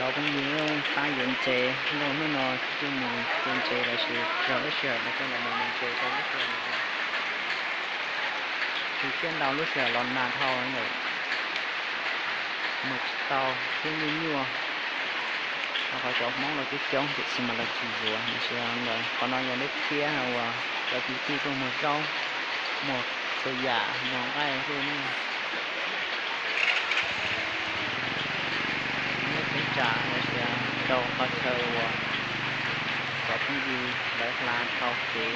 Phooj ywg, pab yuav ntses, nyob hnub no kuj mus tua ntses lossis raug lub sij hawm no coj los mus ntses rau lub sij hawm no. Tsis thiaj ntau lub sij hawm los nag dhau lawm, mus tsis tau thiab nyuaj nyuaj. Ho qhov cov Hmoob los coob coob tiam sis mas lawv tsis yuav, tiam sis ntawd qhov no yog lub txhiab uas cov kwv tij tuaj muag zaub, muag txhua yam, muag nqaij xwb ne. Lub teb tsam los sis rau qhov chaw uas cov phooj ywg lawv hla dhau kev,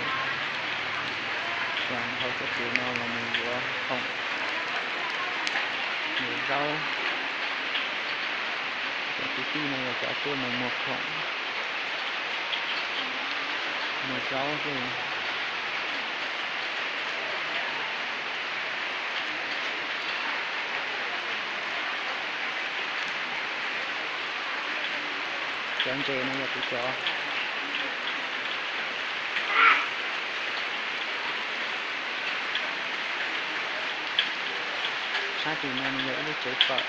hla dhau txoj kev no los mus yuav khoom, yuav zaub. Cov kwv tij no yog cov tuaj mus muag khoom, muag zaub xwb. Cov ntses no yog kuv cov. Sab tim no nws yog ib lub tsev pawm,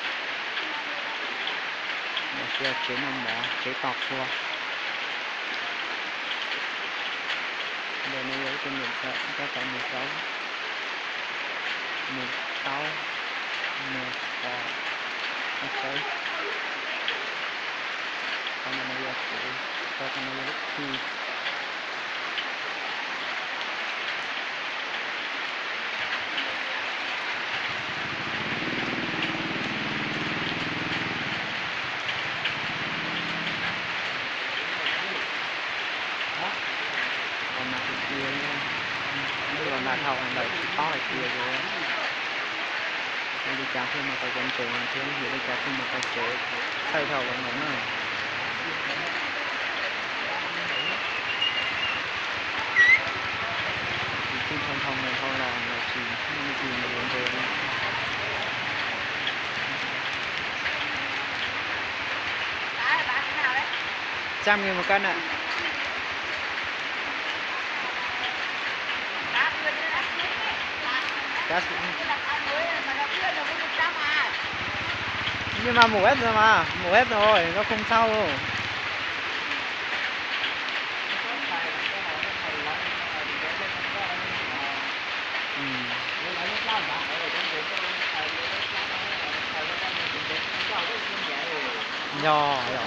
los sis yog tsev noj mov, tsev tos qhua. Ntawm no yog ib tug niam ntxawm tab tom mus zaub, mus taub, mus qos, mus txawb. Qhov ntawm no yog tsev, qhov no yog lub khi. Los nag tiag tiag, lub los nag dhau lawm tsis paub hais tias yuav ua li cas thiaj mus tau cov ntses no thiab, yuav li cas thiaj mus tau tsev thaij dhau los ntawd na. Tsis tshua nthoo nthoo los dhau los lawm tsis muaj leej twg mus yuav ntses li. Ba mươi một cân ạ. Cá sấu. Nhưng mà mổ hết rồi mà, mổ hết rồi, nó không sao đâu. Ừ. Nyo, nyo.